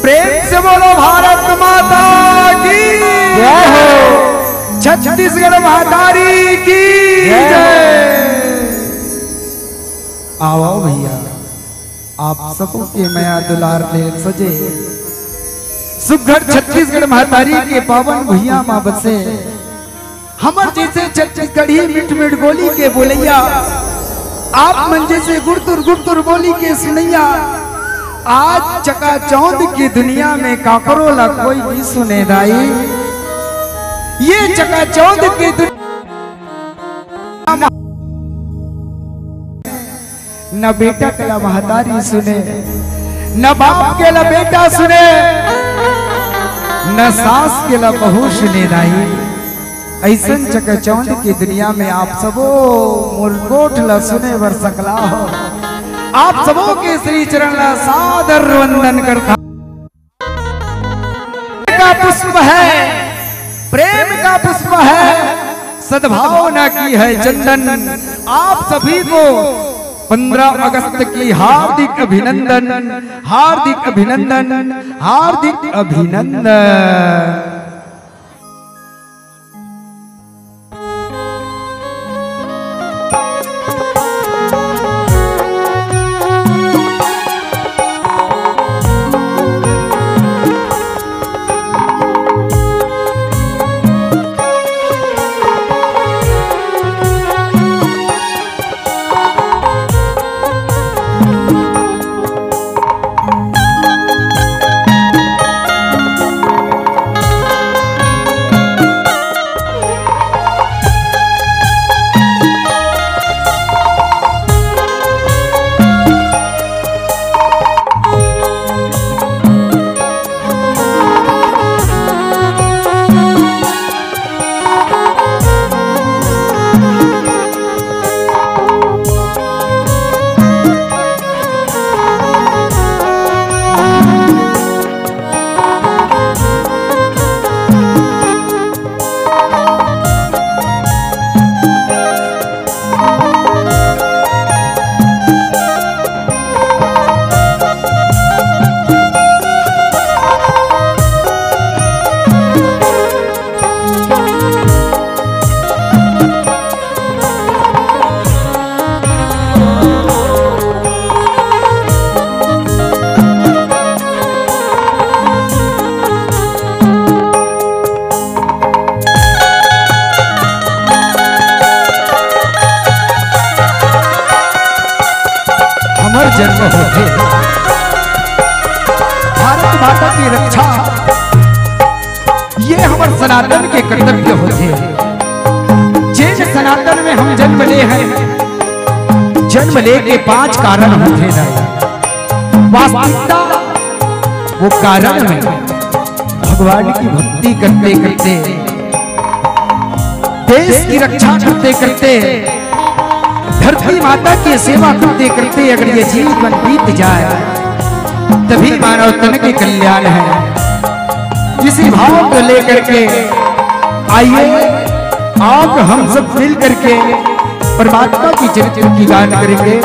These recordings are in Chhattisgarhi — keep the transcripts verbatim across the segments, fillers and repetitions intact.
प्रेम से बोलो भारत माता की जय हो। छत्तीसगढ़ महतारी की जय। जय। आओ भैया, आप सबो के मया दुलार ले सजे सुघर छत्तीसगढ़ महतारी के पावन भुइयां म बसे हमर जैसे छत्तीसगढ़ी मीठ मीठ बोली के बोलैया, आप मन जैसे गुड़तुर गुड़तुर बोली के सुनैया, आज चकाचौंध की दुनिया में काकरो ला कोई नहीं सुने दाई। ये चकाचौंध की दुनिया न बेटा के ला महतारी सुने, न बाप के ला बेटा सुने, न सास के ला बहू सुने दाई। अइसन चकाचौंध के दुनिया में आप सबो मोर गोठ ला सुने बर सकला हो। आप सबो के श्री चरण ला सादर वंदन करथंव। का पुष्प है, प्रेम का पुष्प है, सद्भावना की है चंदन। आप सभी को पन्द्रह अगस्त की हार्दिक अभिनंदन, हार्दिक अभिनंदन, हार्दिक अभिनंदन। हमर जन्म होथे भारत माता की रक्षा, ये हमर सनातन के कर्तव्य होथे। जेन सनातन में हम जन्म ले हन, जन्म ले के पांच कारण होथे दाई। वास्तविकता वो कारण में भगवान की भक्ति करते करते, देश की रक्षा करते करते, धरती माता की सेवा करते करते अगर ये जीवन बीत जाए, तभी मानव तन के कल्याण है। इसी भाव को लेकर के आइए, आप हम सब मिल करके परमात्मा की चरित्र की गान करेंगे।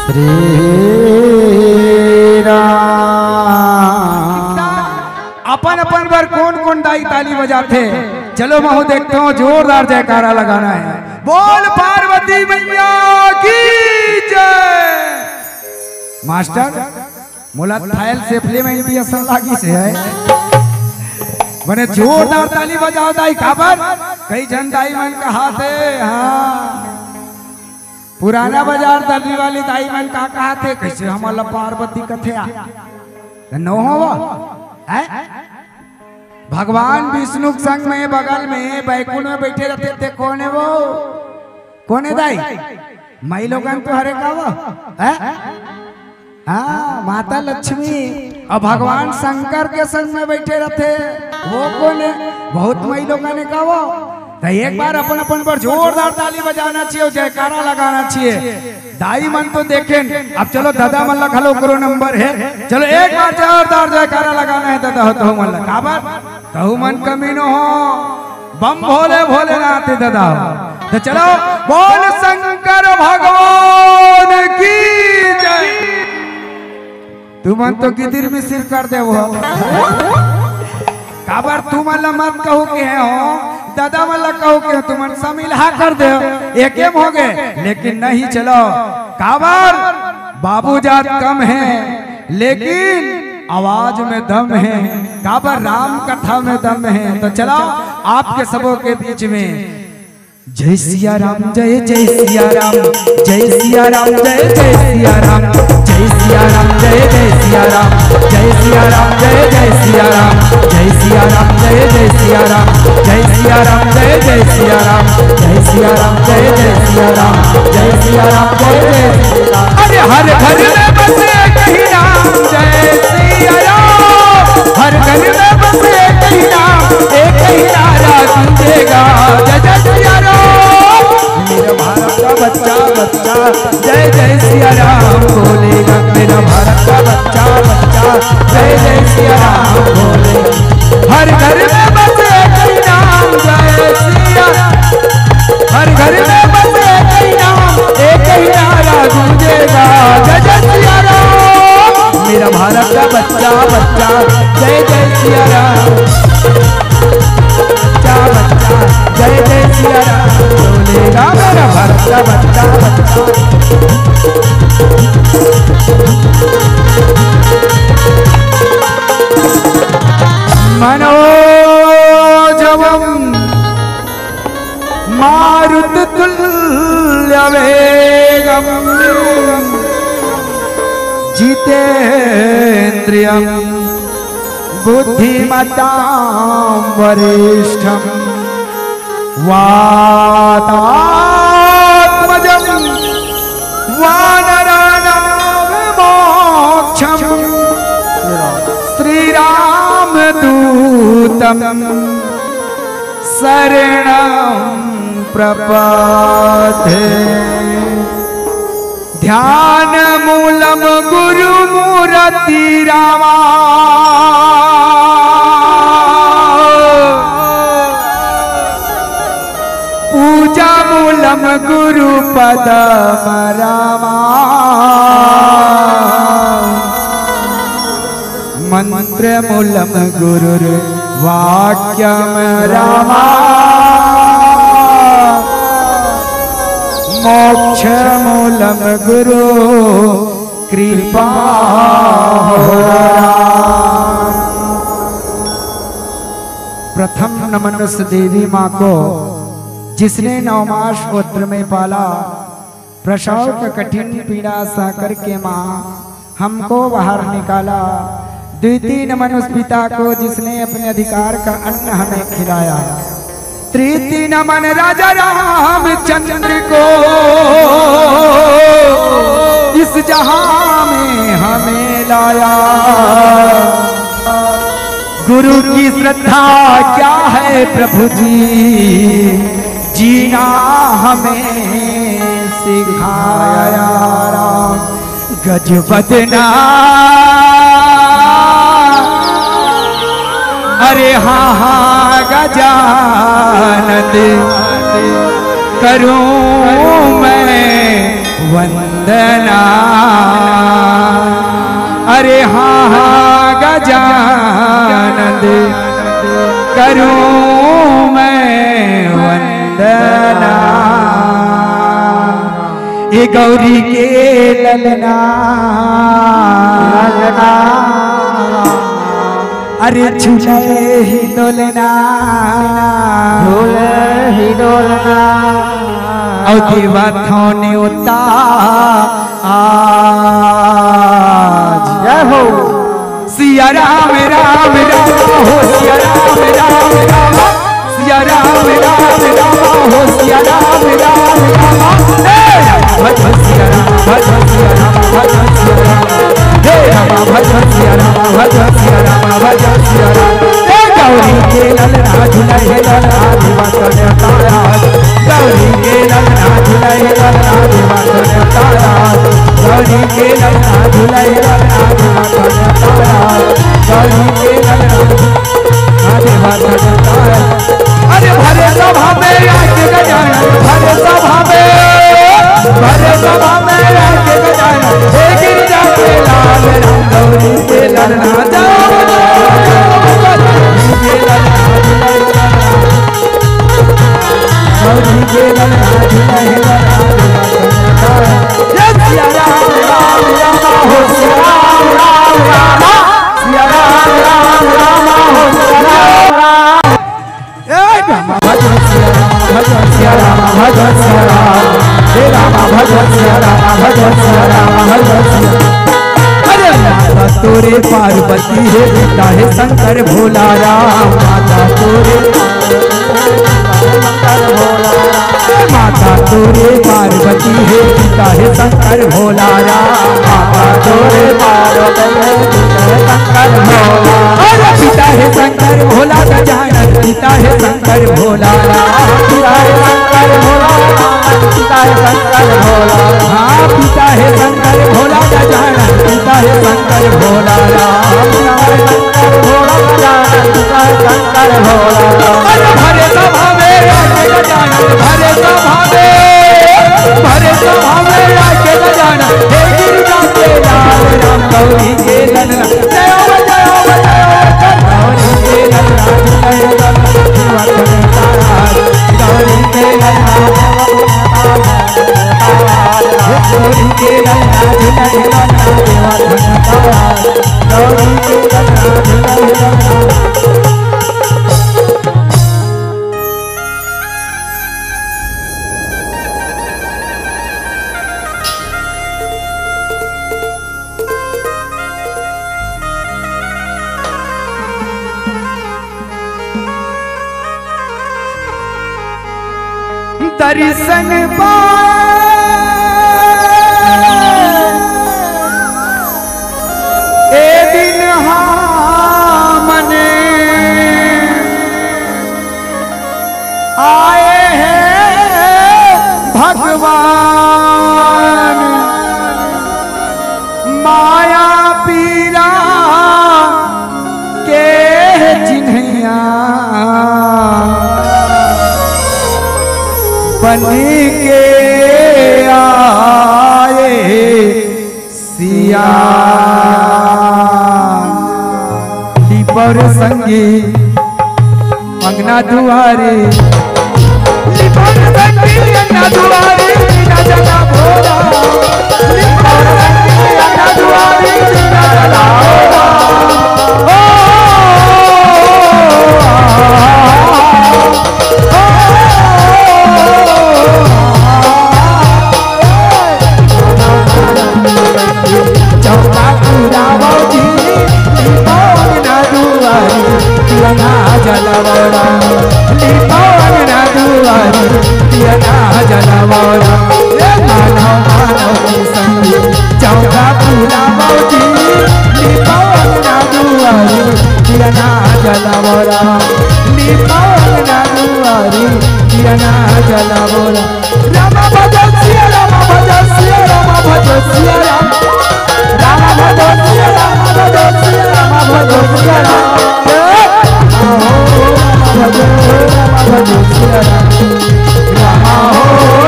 श्री राम। अपन अपन बर कोन कोन दाई ताली बजाथे? चलो महू देखथंव, जोरदार जयकारा लगाना हे। बोल पार्वती मैया की जय। मास्टर, मोला थायल सेफली में भी असन लागिस हे। मने जोरदार ताली बजाव दाई, काबर? कई झन दाई मन कहाथे, हाँ। पुराना बाजार दर्री वाली दाई मन का कहाथे, कइसे हमन ला पार्वती कथे आ? त नो हो वो, हैं? भगवान विष्णु के संग में बगल में बैकुंठ में बइठे रथे, ते कोन हे वो? कोन हे दाई? माईलोगन तो हरे का वो? हैं? हाँ, माता लक्ष्मी अउ भगवान शंकर के संग में बइठे रथे, वो कोन हे? बहुत माईलोगन हे का वो? त एक बार अपन अपन बर जोरदार ताली बजाना चाहिए अउ जयकारा लगाना चाहिए। दाई मन तो देखेन, अब चलो ददा मन ला घलो करो नंबर हे, चलो एक बार जोरदार जयकारा लगाना हे ददा हो तहू मन ला, काबर? तहू मन कमी नो हो, बम भोले भोलेनाथ ददा हो। त चलो, बोल शंकर भगवान की जय। तुमन तो गिदिर मिसिर कर देवो। काबर तुमन ला मत कहूं के हो, ददा मन ला कहूं के हो, तुमन समिलहा कर देव, एके म होगे, लेकिन नहीं चलो। काबर बाबू जात कम हे, लेकिन आवाज में दम हे। काबर राम कथा में दम हे। त चलो आपके सबो के बीच में जय सिया राम, जय जय सिया राम, जय सिया राम, जय जय सिया राम, जय सिया राम, जय जय सिया राम, जय सिया राम, जय जय सिया राम, जय सिया राम, जय जय सिया राम, जय सिया राम, जय जय सिया राम, जय सिया राम, जय जय सिया राम, जय सिया राम, जय जय सिया राम। अरे हर घर में बसे एक ही नाम, जय सिया राम। हर घर में बसे एक ही नाम, एक ही नारा गूंजेगा, जय जय सिया राम। मेरा भारत का बच्चा, बच्चा, जय जय सिया राम बोलेगा। मेरा भारत का बच्चा, बच्चा, जय जय सिया राम बोलेगा। हर घर में बसे एक ही नाम, जय सिया। हर घर में बसे एक ही नाम, एक ही नारा गूंजेगा, जय जय सिया राम। मेरा भारत का बच्चा, बच्चा, जय जय सिया राम। बच्चा, बच्चा, जय जय सिया राम बोलेगा। मेरा भारत का बच्चा, बच्चा। मनोजवम मारुततुल्यवेगं जितेंद्रियं बुद्धिमतां वरिष्ठं वातात्मजं वानराणां मोक्षं श्रीरामदूतं शरणं प्रपद्ये। ध्यानमूलं गुरुमूर्ति रामा। पूजामूलं गुरुपदम रामा। मन्त्रमूलं गुरुर्वाक्यं रामा। मोक्षमूलं गुरु कृपा हो राम। प्रथम नमन उस देवी माँ को जिसने नौ मास उदर में पाला, प्रसव के कठिन पीड़ा सह करके माँ हमको बाहर निकाला। द्वितीय नमन उस पिता को जिसने अपने अधिकार का अन्न हमें खिलाया। तृतीय नमन राजा रामचंद्र को, इस जहां में हमें लाया। गुरु की श्रद्धा क्या है प्रभु जी, जीना हमें सिखाया। गज बदना, अरे हाँ हाँ गजानन, करूं मैं वंदना। वंदना। अरे हाँ, हाँ, गजानंद करूँ मैं वंदना। ए गौरी के ललना। ललना। अरे झूले ही डोलना। झूले ही डोलना। अउ देवत हँव नेवता आज। जय हो। सिया राम, राम, राम हो, सिया राम, राम, राम। सिया राम, राम, राम हो, सिया राम, राम, राम। हे राम, भज सिया राम, भज सिया राम, भज सिया राम। हे राम, भज सिया राम, भज सिया राम, भज सिया राम। हे गौरी के ललना झूले हे ललना देवा तोरे तारा। गौरी के ललना झूले हे ललना देवा तोरे तारा। गौरी के ललना झूले हे ललना देवा तोरे तारा। गौरी के ललना अरे भरे सभा में आके गजानन, भरे सभा में, भरे सभा में आके गजानन, हे गिरजा के लाल राम गौरी के ललना जाओ, गौरी के ललना, गौरी के ललना, ये सिया राम, राम, राम, हो सिया राम, राम, राम। सिया राम, राम, राम, हो सिया राम, राम। ए रामा भजन सिया राम, भजन सिया राम, भजन सिया राम। हे रामा भजन सिया राम, भजन सिया राम, भजन सिया। अरे माता तोरे पार्वती हे, पिता हे शंकर भोला राम। माता तोरे माता तोरे पार्वती हे, पिता हे शंकर भोला राम। माता तोरे पार्वती हे, पिता हे शंकर भोला। अरे पिता हे शंकर भोला गजानन, पिता हे शंकर भोला राम। पिता हे शंकर भोला राम, पिता हे शंकर भोला। हाँ, पिता हे शंकर भोला गजानन, पिता हे शंकर भोला राम। पिता हे शंकर भोला गजानन, पिता हे शंकर भोला राम। अरे भरे सभा में आके गजानन, भरे सभा में, भरे सभा में आके गजानन, हे गिरजा के लाल राम गौरी के ललना। जय हो, जय हो, जय हो, गौरी के ललना, जय हो, गौरी के ललना, गौरी के ललना, गौरी के ललना। दर्शन पाए ए दिन हमन आए हैं भगवान। माया पीरा के चिन्हैया बन के आए सिया। लिपौर संगी अंगना दुआरी, लिपौर संगी अंगना दुआरी, बिना जना भोला। लिपौर संगी अंगना दुआरी, बिना जना भोला। ओ, चौका पूरा बाबूजी, लिपौर ना दुआरी, दिया ना जलवरा। लिपौर ना दुआरी, दिया ना जलवरा। ए मानव, मानव की संगी, चौका पूरा बाबूजी, लिपौर ना दुआरी, दिया ना जलवरा। लिपौर ना दुआरी, दिया ना जलवरा। रामा भजो सिया, रामा भजो सिया, रामा भजो सिया राम। रामा भजो सिया, रामा भजो सिया, रामा भजो सिया राम। ए, रामा हो, रामा भजो, रामा भजो सिया राम। रामा हो,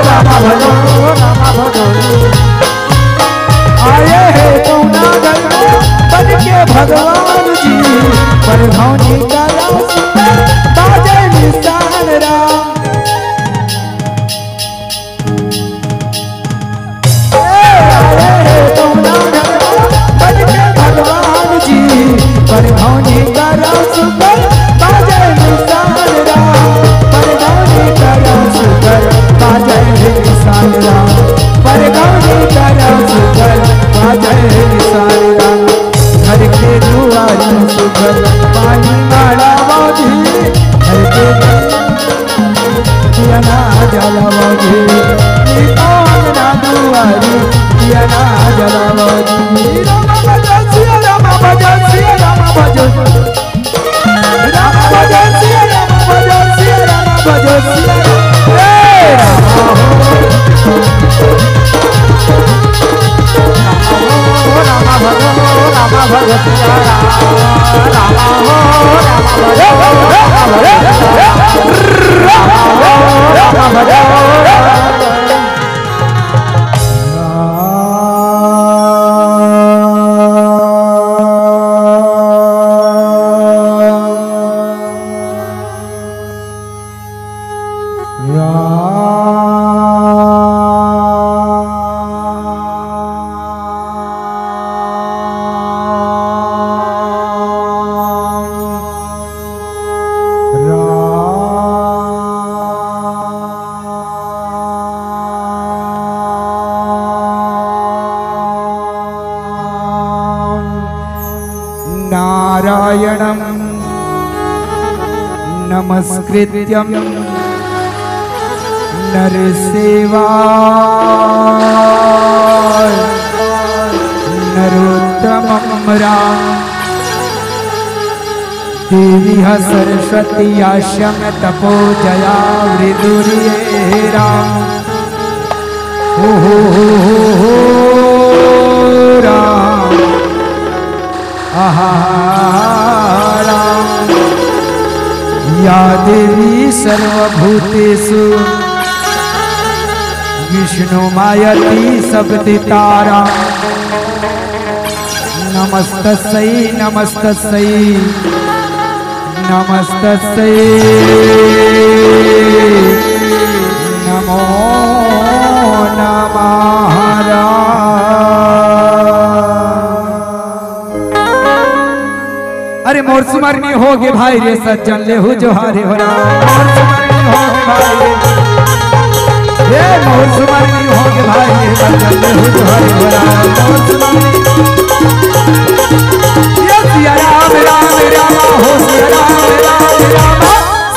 रामा भजो, रामा भजो। नारायणं नमस्कृत्यं नरसेवा नरोत्तमं राम। देवी ह सरस्वती आश्रम तपो जया वृदुरिये राम। ओ हो हो हो हो राम। आहा राम। या देवी सर्वभूतेषु विष्णुमायति शब्दिता राम। नमस्तस्यै नमस्तस्यै नमस्तस्यै नमो नमः। अरे मोर सुमरनी होगे भाई रे सज्जन, लेहू जोहार हो राम। मोर सुमरनी होगे भाई रे। ए मोर सुमरनी होगे भाई रे सज्जन, लेहू जोहार हो राम। मोर सुमरनी। ए सिया राम राम राम हो, सिया राम राम राम।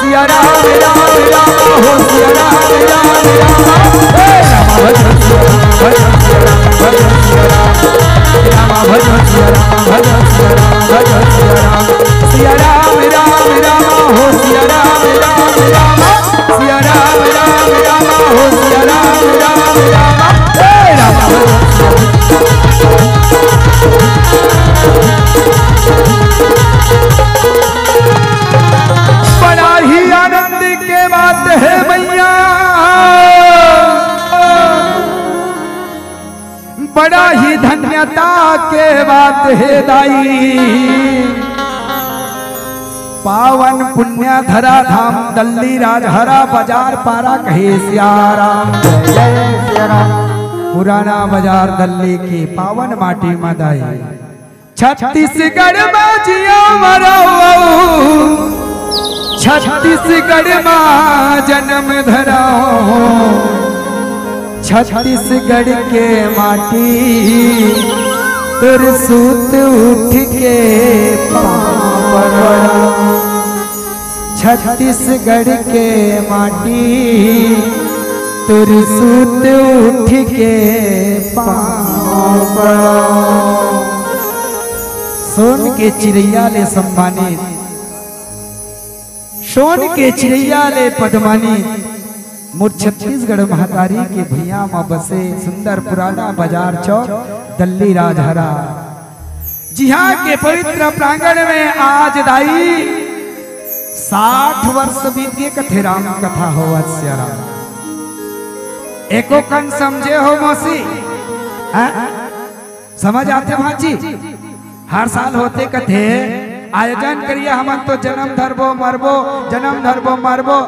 सिया राम राम राम हो, सिया राम राम राम। हे राम भजन सिया राम, भजन सिया राम, भजन सिया राम। राम भजन सिया राम, भजन सिया राम, भजन सिया राम। सिया राम राम राम हो, सिया राम राम राम। सिया राम राम राम हो, सिया राम राम राम। हे राम भजन सिया राम। बड़ा ही आनंद के बात हे मैया, बड़ा ही धन्यता के बात हे दाई। पावन पुण्य धरा धाम दल्ली राजहरा बजार पारा कहे सिया राम। जय सिया राम। पुराना बजार दल्ली की पावन माटी मा दाई। छत्तीसगढ़ मा जिया मरऊ, छत्तीसगढ़ मा जनम धरऊ। छत्तीसगढ़ के माटी तोर सूत उठ के पाँव पड़ऊ। छत्तीसगढ़ के माटी तोर सूत उठ के पाँव पड़ऊ। सोन के चिरैया ले सम्मानित, सोन के चिरैया ले पदमानित, मोर छत्तीसगढ़ महतारी के भुइयां म बसे सुंदर पुराना बजार चौक दल्ली राजहरा, जिहां के पवित्र प्रांगण में आज दाई साठ वर्ष बीत गे कथे राम कथा होवत सिया राम। एको कन समझे हो मौसी? हाँ? समझ आथे भांची? हर साल होथे कथे, आयोजन करिया हमन तो जनम धरबो मरबो, जनम धरबो मरबो।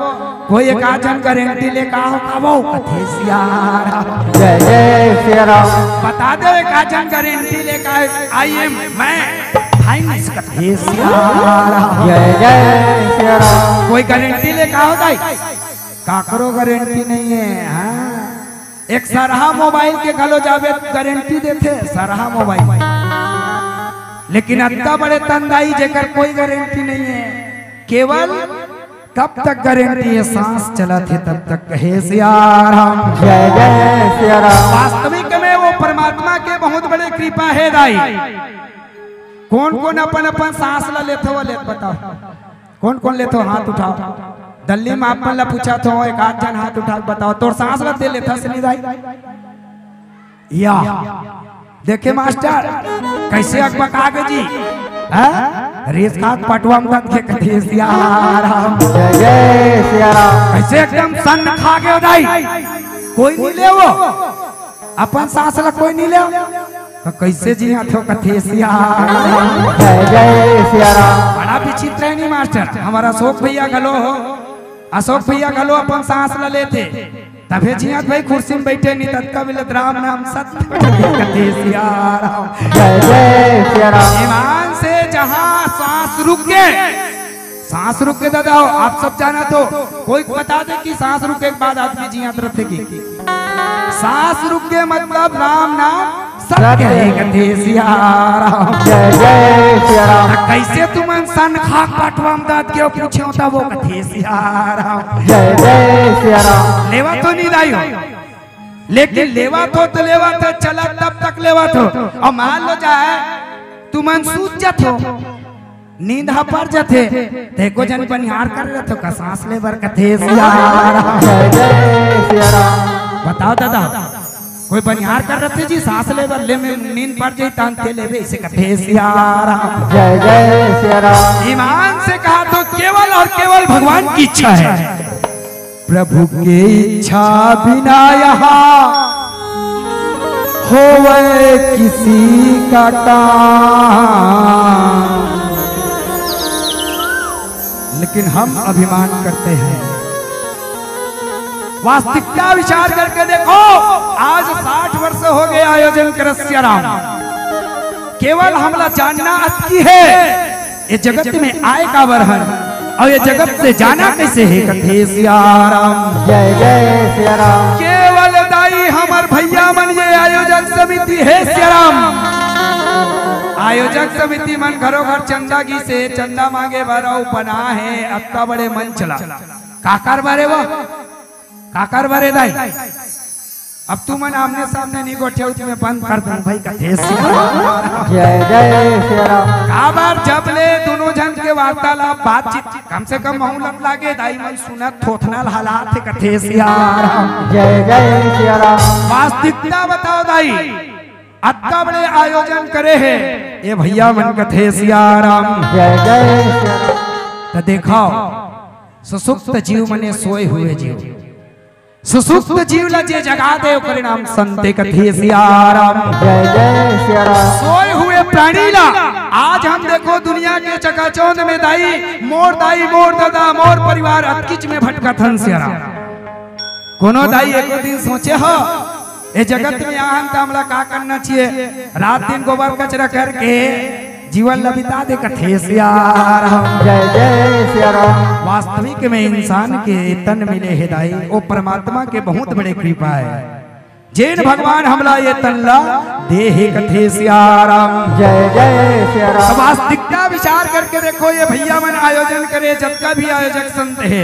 कोई एक आध झन गारंटी ले का हो खाबो? कथे सिया राम। जय जय सिया राम। बता दे एक आध झन गारंटी ले का, I am मैं, finance कथे सिया राम। जय जय सिया राम। कोई गारंटी ले का हो दाई? काकरो गारंटी नहीं है। हाँ, एक सरहा मोबाइल के घलो जाबे त गारंटी देथे, सरहा मोबाइल। लेकिन अत्ता बड़े तंदाई जेकर कोई गारंटी नहीं है, केवल कब तक गारंटी ये सांस चलत हे, तब तक कहे सिया राम। जय जय सिया राम। वास्तविक में वो परमात्मा के बहुत बड़े कृपा हे दाई। कोन कोन अपन अपन सांस ला लेथो, वो लेत बताओ। कोन कोन लेथो, हाथ उठाओ। दल्ली में आप मन ला पूछत हों, एक आध झन हाथ उठा के बताओ, तोर सांस ला दे लेथस नहीं दाई? या देखे मास्टर, कैसे अकबका गे जी? हैं? रेस खात पटवा में दत के कथे सिया राम। जय जय सिया राम। कैसे एकदम सन्न खा गे हो दाई, कोई नहीं ले वो, अपन सांस ला कोई नहीं ले, तो कैसे जियत हो कथे सिया राम। जय जय सिया राम। बड़ा विचित्र हे नहीं मास्टर, हमारा अशोक भैया घलो हो, अशोक भैया घलो अपन सांस ला लेथे, तभे जियत भाई कुर्सी में बैठे नहीं, ततका मिलत राम नाम सत्य कथे सिया राम। जय जय सिया राम। ईमान से जहाँ सांस रुक के, सांस रुक के दादा हो, आप सब जानत हो, कोई बता दे कि सांस रुके के बाद आदमी जियत रथे कि सांस रुक के मतलब राम नाम सत्य हे कथे सिया राम। जय जय सिया राम। त कैसे तुमन सन खा पटवा में दत के पूछे होता वो कथे सिया राम। जय जय सिया राम। लेवा तो नहीं दाई हो, लेकिन लेवा तो, तो लेवा तो चला तब तक लेवा तो। और मान लो जाए तुमन सूत जात हो, नींद ह पर जथे, त एको झन बनिहार कर रथे का सांस ले बर कथे सिया राम। जय जय सिया राम। बताओ दादा, कोई बनिहार कर रथे जी सांस ले बर, ले में नींद पर जाई तान ते लेबे, इसे कथे सिया राम। जय जय सिया राम। ईमान से कहा तो केवल और केवल भगवान की इच्छा है। प्रभु के इच्छा बिना यहाँ होवे किसी का काम, लेकिन हम अभिमान करते हैं। वास्तविकता विचार करके देखो, आज साठ वर्ष हो गए आयोजन करत सिया राम, केवल हमला जानना अतकी है। ये जगत में आए काबर हन, और ये जगत से जाना कैसे हे कथे सिया राम। जय जय सिया राम। केवल दाई हमर भैया मन ये आयोजक समिति हे सिया राम। आयोजक समिति मन घरो घर चंदा गिसे, चंदा मांगे बर अउ बना हे अत्ता बड़े मंच ला। काकर बारे वो? काकर बारे दाई? अब तुमन आमने सामने नहीं गोठियाओ, तुम्हें बंद कर दूं भाई कथे सिया। जय जय सिया राम। काबर जब ले दोनों झन के वार्तालाप बातचीत कम से कम महूलत लागे दाई मन सुनत थोथना ल हालात हे कथे सिया राम। जय जय सिया राम। वास्तविकता बताओ दाई, अतका बड़े आयोजन करे हे ये भैया मन कथे सिया राम। जय जय सिया राम। त देखाओ सुसुप्त जीव मने सोए हुए जीव। सुसुप्त जीव ला जे जगा दे ओकरे नाम संत कथे सिया राम। जय जय सिया राम। सोए हुए प्राणी ला आज हम देखो दुनिया के चकाचौंध में दाई, मोर दाई, मोर दादा, मोर परिवार अतकिच में भटकत हन सिया राम। कोनो दाई एको दिन सोचे हो ए जगत में आहन त हमला का करना चाहिए? रात दिन गोबर कचरा करके जीवन ला बिता दे कथे सिया राम। जय जय सिया राम। वास्तविक में इंसान के तन मिले हे दाई, वो परमात्मा के बहुत बड़े कृपा हे। जेन भगवान हमला ये तन ला दे हे कथे सिया राम। जय जय सिया राम। वास्तविकता विचार करके देखो, ये भैया मन आयोजन करे, जतका भी आयोजक संत हे,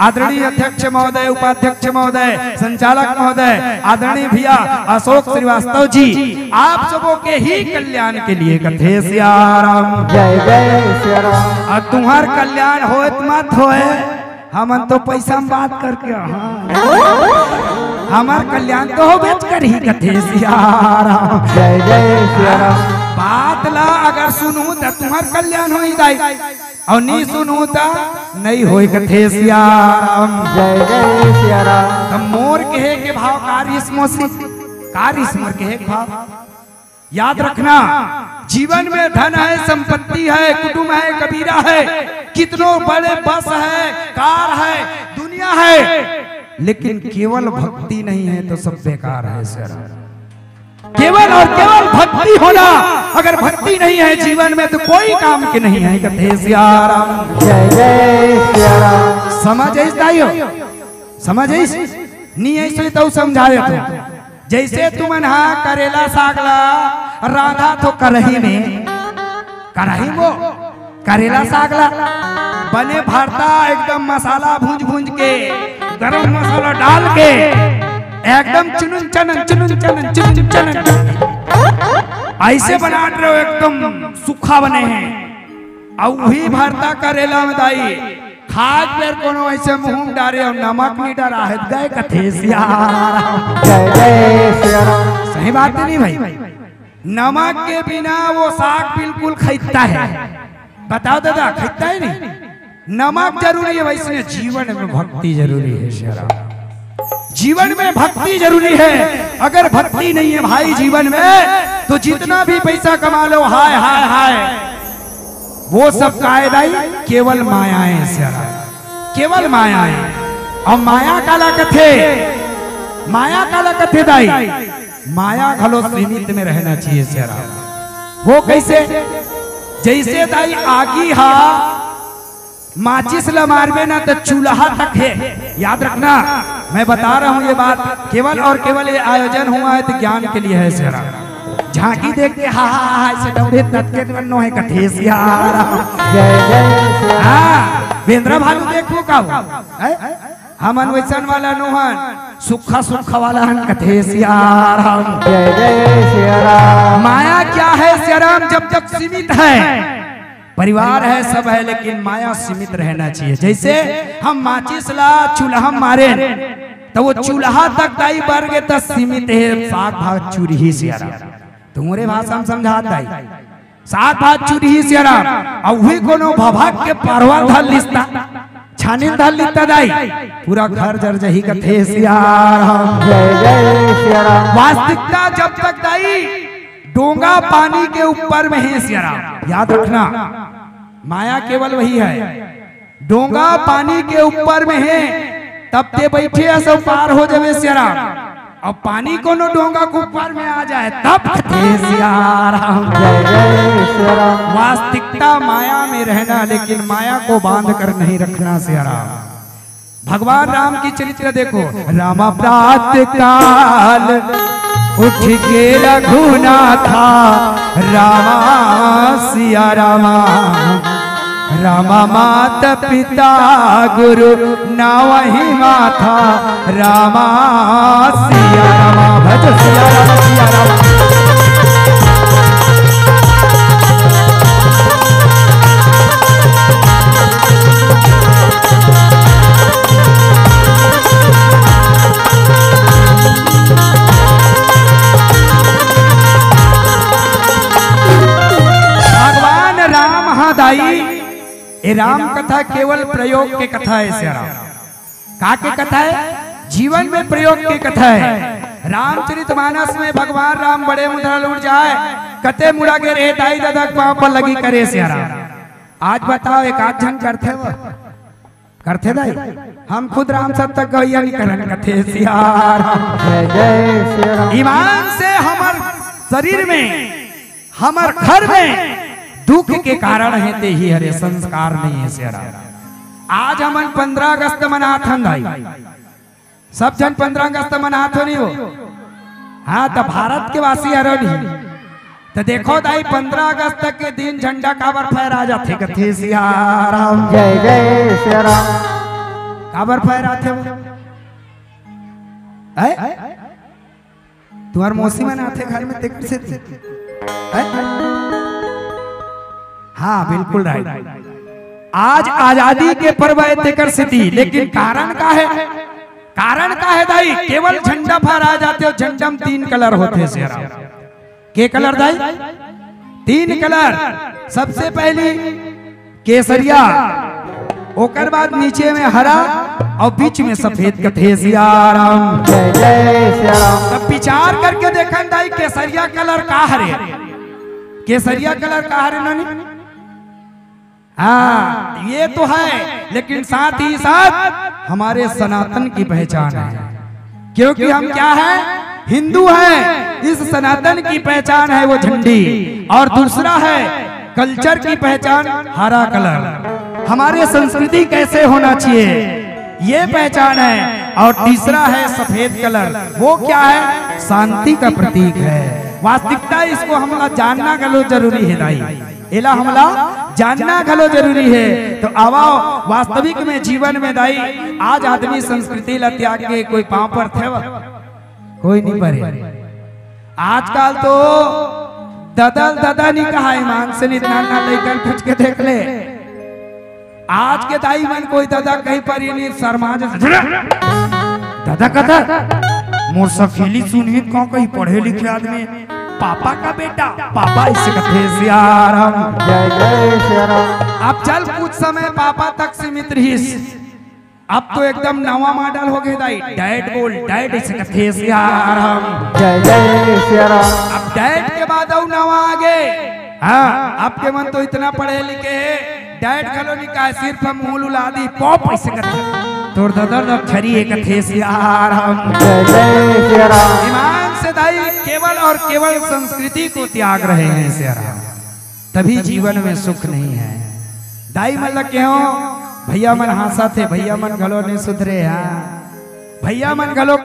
आदरणीय अध्यक्ष महोदय, उपाध्यक्ष महोदय, संचालक महोदय, आदरणीय भैया अशोक श्रीवास्तव जी, आप सबों के ही कल्याण के लिए कथे सिया राम। जय जय सिया राम। अउ तुम्हार कल्याण होए त मत होए, हमन तो पैसा में बात करके, हाँ, हमर कल्याण तो होबेच करही कथे सिया राम। जय जय सिया राम। बात ला अगर सुनहू त तुम्हार कल्याण होही दाई, अउ नी सुनहू त नइ होय कथे सिया राम। जय जय सिया राम। त मोर कहे के भाव का रिहिस मौसी, का रिहिस मोर कहे के भाव? याद रखना, जीवन में धन हे, संपत्ति हे, कुटुंब हे, कबीरा हे, कितनो बड़े बस हे, कार हे, दुनिया हे, लेकिन केवल भक्ति नहीं हे तो सब बेकार हे सिया राम। केवल और केवल भक्ति होना, अगर भक्ति नहीं हे जीवन में तो कोई काम के नहीं हे कथे सिया राम। जय जय सिया राम। समझ आइस दाई हो? समझ आइस? नी आइस होही त समझा देथों। जैसे तुमन हा करेला साग ला रांधथो करही में, करही वो करेला साग ला बने भरता एकदम मसाला भूंज भूंज के, गरम मसाला डाल के एकदम चुनुन चनन, चुनुन चनन, चुनुन चनन, ऐसे बनात रहे हो, एकदम सूखा बने हे। अउ उही भरता करेला में दाई, खात बेर कोनो ऐसे मुंह में डारे अउ नमक नहीं डरा हे, गए कथे सियाराम। जय जय सियाराम। सही बात नहीं भाई? नमक के बिना वो साग बिल्कुल खैता है। बताओ दादा, खैता है नहीं? नमक जरूरी है, वैसने जीवन में भक्ति जरूरी है सियाराम। जीवन में भक्ति जरूरी है। अगर भक्ति नहीं है भाई जीवन में, तो जितना भी पैसा कमा लो, हाय हाय हाय, वो सब काय दाई, केवल मायाएं सियाराम, केवल मायाएं। अउ माया काला कथे, माया काला कथे दाई, माया घलो सीमित में रहना चाहिए सियाराम। वो कैसे? जैसे दाई आगी हा माचिस ला मारबे ना तो चूल्हा तक है। याद रखना, मैं बता रहा हूँ ये बात, केवल और केवल ये आयोजन हुआ है तो ज्ञान के लिए है सियाराम। झांकी देख के हा हा हा ऐसे डौड़े ततके नन्नो है कथे सियाराम। जय जय सियाराम। हाँ, बेंदरा भालू देखो का हो? हैं? हमन वैसन वाला नोहन, सुखा सुखा वाला हन कथे सियाराम। जय जय सियाराम। माया क्या है सियाराम? जब तक सीमित है, परिवार है, सब है, लेकिन माया सीमित रहना चाहिए। जैसे हम माचिस ला चूल्हा मारे, तो वो चूल्हा तक दाई बर गे, त सीमित है, साग भात चूरही सियाराम। तुम्हरे भाषा में समझात दाई, साग भात चूरही सियाराम। अउ उही कोनो भभक के परवा धर लिस्ता, छानिन धर लिस्ता दाई, पूरा घर जर जही कथे सियाराम। जय जय सियाराम। वास्तविकता जब तक दाई डोंगा पानी के ऊपर में हे सियाराम। याद रखना, माया केवल वही है, डोंगा पानी के ऊपर में हे, तब ते बैठे हस अउ पार हो जावे सियाराम। अब पानी कोनो डोंगा के ऊपर में आ जाए, तब कथे सियाराम। जय जय सियाराम। वास्तविकता माया में रहना, लेकिन माया को बांध कर नहीं रखना सियाराम। भगवान राम की चरित्र देखो, राम प्रात काल उठ के रघुनाथा, रामा सिया रामा, रामा मात पिता गुरु नावहि माथा, रामा सिया रामा। भज सिया रामा, सिया रामा। भगवान राम हा दाई, ए राम कथा केवल प्रयोग के कथा है सियाराम। का के कथा है? जीवन में प्रयोग के कथा है। रामचरित मानस में भगवान राम बड़े मुंह धर उठ जाए, कते मुड़ा के रे दाई ददा के पांव पर लगी करे सियाराम। आज बताओ, एक आध झन करथे वो? करथे दाई? हम खुद राम सत्ता गवैया नहीं करन, कथे सियाराम। जय जय सियाराम। ईमान से हमर शरीर में, हमर घर में दुख के कारण है ते ही हरे, संस्कार नहीं है सियाराम। आज हमन पंद्रह अगस्त मनात हन दाई, सब झन पंद्रह अगस्त मनात हो नहीं हो? हाँ, त भारत के वासी हरो नहीं। त देखो दाई, पंद्रह अगस्त के दिन झंडा काबर फहरा जाथे कथे सियाराम। जय जय सियाराम। काबर फहराथे वो? हैं? तुम्हार मौसी मन आथे घर में तेकर सेती। हैं? हाँ, बिल्कुल राइट। आज आजादी के पर्व है तेकर सेती, लेकिन कारण का है? कारण का है दाई? केवल झंडा फहरा जाथे अउ झंडा में तीन कलर होथे सियाराम। के कलर दाई? तीन कलर। सबसे पहली केसरिया, ओकर बाद नीचे में हरा अउ बीच में सफेद कथे सियाराम। जय जय सियाराम। तब विचार करके देखन दाई, केसरिया कलर का हरे? केसरिया कलर का हरे नानी? हाँ, ये तो है, लेकिन साथ ही साथ हमारे सनातन की पहचान है, क्योंकि हम क्या है? हिंदू हैं। इस सनातन की पहचान है वो झंडी, और दूसरा है कल्चर की पहचान हरा कलर। हमारे संस्कृति कैसे होना चाहिए, ये पहचान है। और तीसरा है सफेद कलर, वो क्या है? शांति का प्रतीक है। वास्तविकता इसको हमला जानना गलो जरूरी है दाई। एला हमला जानना घलो जरूरी हे। तो आवा, वास्तविक में जीवन में दाई, आज आदमी संस्कृति ला त्याग के कोई पांव परथे? कोई नहीं परे। आजकल तो ददा ल ददा नहीं कहा, ईमान से नहीं, नाना लइकन पूछ के देख ले। आज के दाई मन कोई ददा कहीं पर ही नहीं, शर्मा जैसे। ददा कथा, मोर सखी ल सुनही का, कहीं पढ़े लिखे आदमी, पापा का बेटा, पापा इसे कथे सियाराम। जय जय सियाराम। अब चल कुछ समय पापा तक सीमित रहिस, अब तो एकदम नवा मॉडल हो गए दाई, डैड बोल, डैड इसे कथे सियाराम। जय जय सियाराम। अब डैड के बाद अउ नवा आ गए। हाँ, अब के मन तो इतना पढ़े लिखे हे, डैड घलो नहीं कहा, सिर्फ हम मुंह लुला दी, पॉप इसे कथे। तोर ददर दक्षरी एक कथे सियाराम। जय जय सियाराम। ईमान से दाई केवल और केवल संस्कृति को त्याग रहे हैं सियाराम, तभी जीवन में सुख नहीं है। दाई मन ल केहो, भैया मन हाँसथे, भैया मन घलो नहीं सुधरे। हाँ, भैया मन घलो